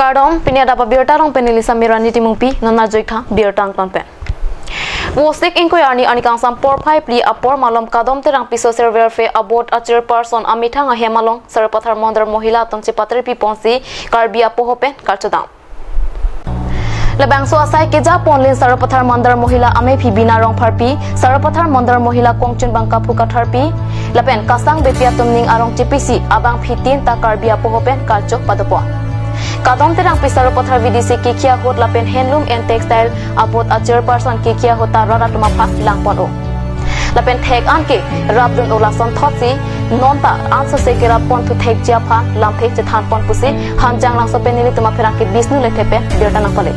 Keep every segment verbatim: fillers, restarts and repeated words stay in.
Kardom, pini adap abirta along pen neli Samira Nitimungpi, non arjuik tha birta angton pen. Vosik ingkoi arni arni kangsam porphai phli apor malom Kadom Terangpi Social Welfare Board a chairperson amethang ahem along Sarupathar Mandal Mohila atum chepatirpi ponsi Karbi apoho pen karchodam. Labangso asai keja ponlin Sarupathar Mandal Mohila amephi Bina Rongpharpi, Sarupathar Mandal Mohila kongchun bangkaphu katharpi, lapen kasang bepi atum ning arong chepisi abangphi tin ta Karbi apoho pen karcho padopon. Kadom Terangpi Sarupathar V D C kekia ahut lapen Handloom and Textile a board a chairperson kekia ahut ta rat atum aphan langpon-o. Lapen thek an ke rapdun-o, lason thotsi non ta ansose kerap ponthu thekji aphan lamthe chethan pon pusi Hanjanglangso pen nelitum apherangke Bisnu Lekthe pen birta nangpale.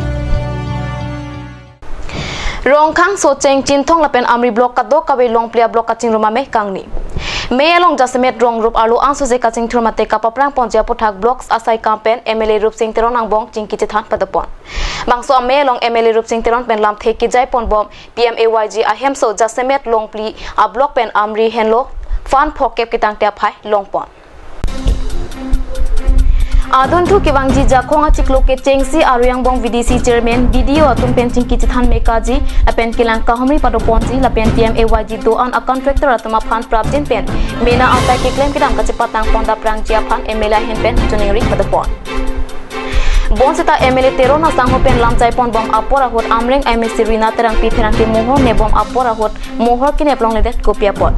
Rongkhang, Socheng, Chinthong lapen Amri block kadokave longphli a block kachingrum amei kangni. Mei along jasemet rong rup arlo ansose kachingthur mate kapaprang ponji aputhak blocks asai kam pen M L A Rupsing Teron angbong chingki chethan padopon. Bangso amei along M L A Rupsing Teron pen lamthe kejai ponbom P M A Y G ahemso jasemet longphli a block pen Amri henlo fund phokep ketangte aphai longpon. Adunthu kevangji Jakhong achiklo kechengsi Aroi angbong V D C chairman, B D O atum pen chingki chethan mekaji lapen kelang kahumri padoponji lapen P M A Y G do-an a contractor atum aphan prapjin pen mena atai keklem kedam kachepatang pon daprangji aphan M L A ahin pen choningri padopon. Bonseta M L A Teron asangho pen lamchai ponbom apor ahut Amreng M A C Rina Terangpi pherangke mohor nebom apor ahut mohor kenep longledet kopi apot.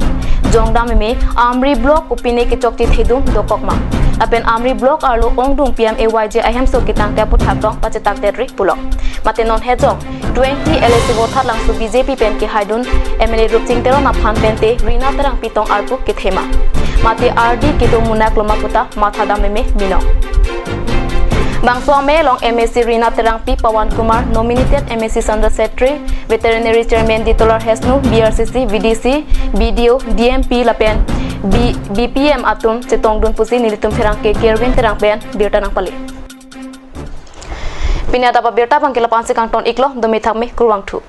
Jongdam meme Amri block kopine kechokche thedung dokok ma. Lapen Amri block arlo ongdung P M A Y G ahemso ketangte aputhak tong pachetakdetri pulo. Mate non hejong twenty L A C vothatlangso B J P pen kehaidun M L A Rupsing Teron aphan pente Rina Terangpi tong arpu kethema. Mate ardi kedo munak loma puta mathadam meme minong. Bangso amei along M A C Rina Terangpi, Pawan Kumar, nominated M A C Chandra Setri, veterinary chairman Ditolar Hesnu, B R C C, V D C, B D O, D M P lapen B-, B P M atum chetongdun pusi nelitum pherangke Kerwin Terang pen birta nangpale. Pini adap abirta abangke la-an si kangton iklo, dome thakme, kurvangthu.